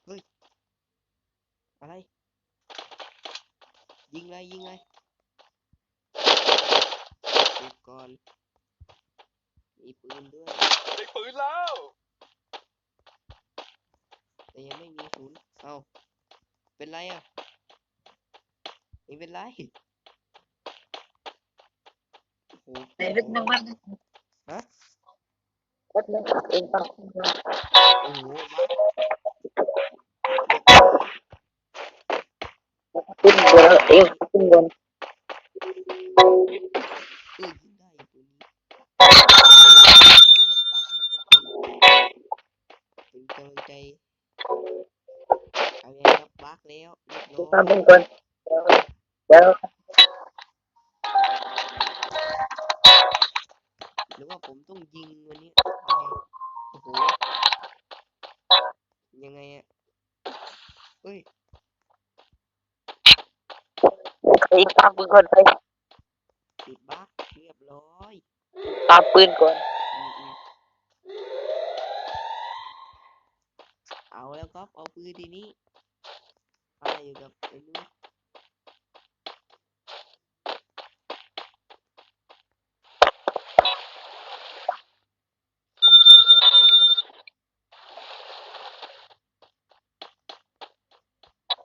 ເຮີ້ຍ ອະໄລ? ຍິງເລີຍ ຍິງເລີຍ ເກັບກ່ອນ. ມີປືນດ້ວຍ ໄດ້ປືນແລ້ວ ແຕ່ຍັງໄມ່ມີສູນ. ເອົ້າ ເປັນໄລອະ? ເປັນໄລ? ໂອ້ໂຫ ເປັນໜຶ່ງວັນ ຮະ? ແປັບໜຶ່ງ ເອງ ໂອ້ໂຫ ຂຶ້ນເດີ ເອງ ຂຶ້ນເດີ. ເອີ ຍິງໄດ້ຕົວນີ້ ບັກ ບັກ ບັກ ເປັນກຳລັງໃຈ ເອົາແລ້ວ ບັກແລ້ວ ຮຽບຮ້ອຍ ເບິ່ງກ່ອນ ດຽວ ຫຼືວ່າຜົມຕ້ອງຍິງວັນນີ້? ໂອ້ໂຫ ຍັງໄງອະ? ເອີຍ ໄປຕາມປືນກ່ອນ ໄປ ຕິດບັກ ຮຽບຮ້ອຍ ຕາມປືນກ່ອນ. ອືມໆ ເອົາແລ້ວ ກັອບ ເອົາປືນທີນີ້ ປາຢູ່ກັບໄອ້ໜຸ່ມ.